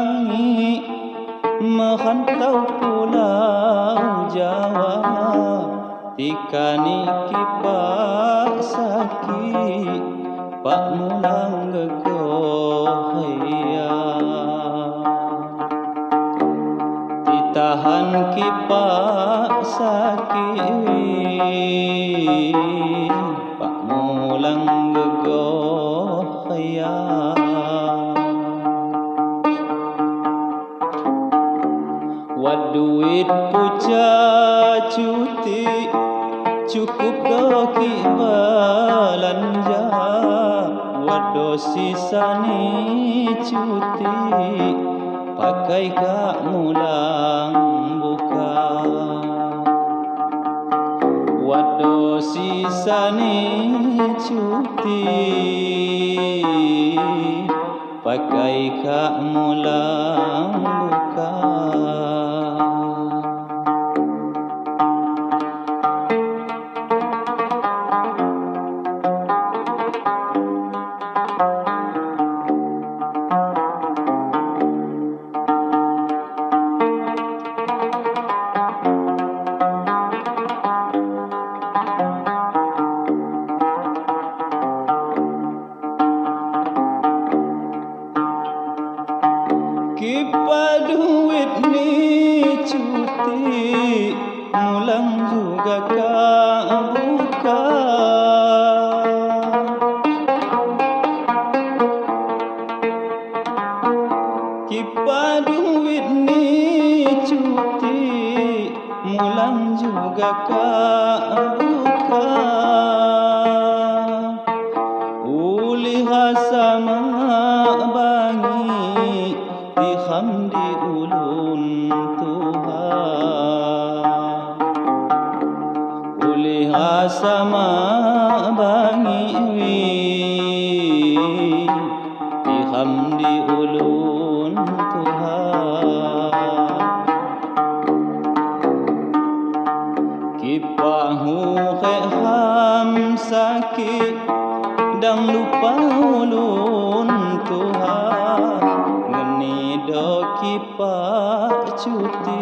Bangi merantau pulau Jawa, tikani kipak sakit pak mulang gegohaya. Ditahan kipak sakit pak mulang gegohaya. Wat duit puca cuti cukup doki belanja, wat dosi sani cuti pakai kak mulang buka. Wat dosi sani cuti pakai kak mulang buka. Kipa duit ni cuti mulang juga kak buka. Kipa duit ni cuti mulang juga kak buka. Ulih sama bangi dihamdi ulun Tuhan, ulih sama bangi dihamdi ulun Tuhan. Kipahu ham sakit dang lupa ulun Tuhan, ngeni do kipak cuti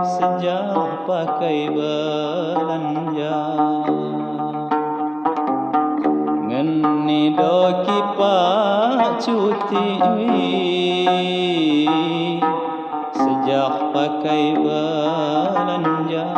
sejak pakai belanja. Ngeni do kipak cuti sejak pakai belanja.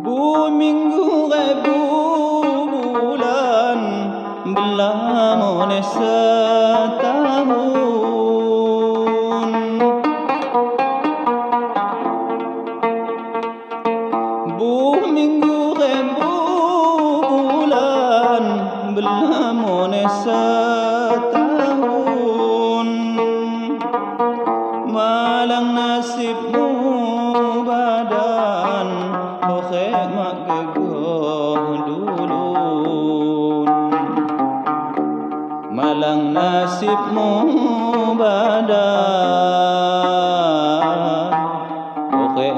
Bu minggu bu bulan belamone setahun, bu minggu bu bulan belamone setahun. Malang nasibmu badan mak gegoh dulun, malang nasibmu badan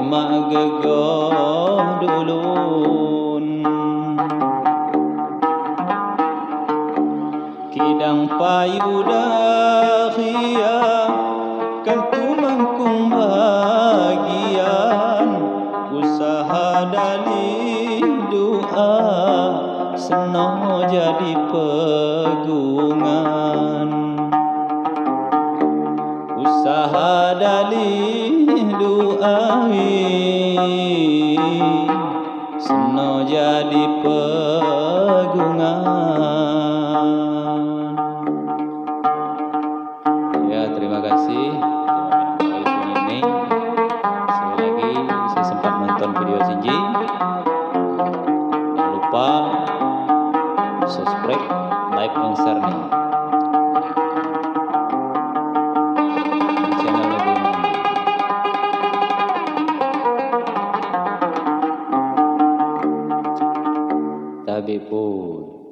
mak gegoh dulun. Kidang payu dahia kan tumangkung bagian, usaha dalih doa seno jadi pegungan. Usaha dalih doa seno jadi pegungan. Ya, terima kasih. Ini sekali lagi saya sempat nonton video Sinji. Jangan lupa subscribe, like, dan share nih di channel Ibu. tabik pun.